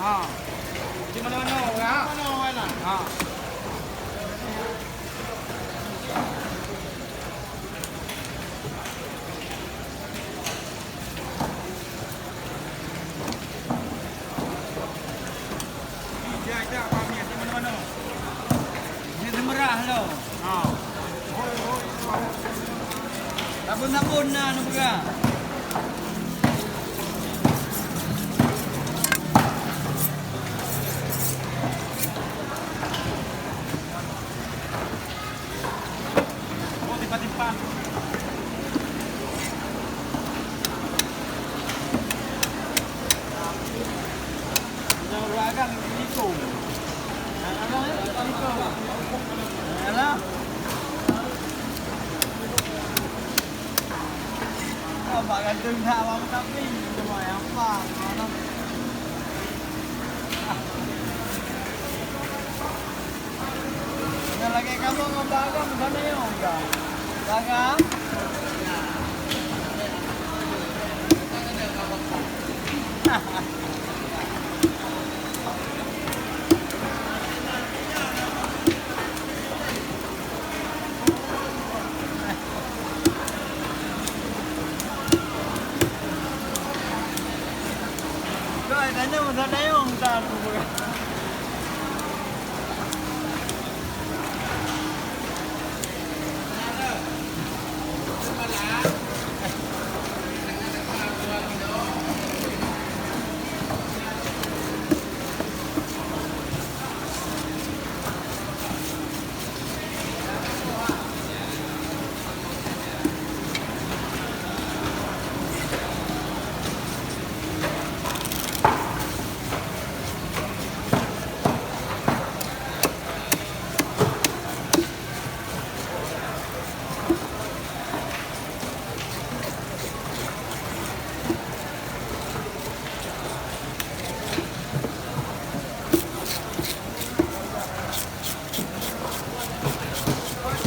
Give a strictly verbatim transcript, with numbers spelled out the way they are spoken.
Ha. Di mana-mana orang, ha? Mana-mana. Ha. Ija, ija, pamiet di mana-mana. Di Semerah lo. Ha. Sabon-sabon na neupeugah. Oh, tipat-tipat. Nyang ureueng agam likong. Nyang agam likong. Yalah. Nampak ganteng that awak tapi cuma yang apa? Nyan lagèe kamoe ngon Bah Agam, meusaneung ka. Bah Agam. Kau tanya meusaneung ka aku.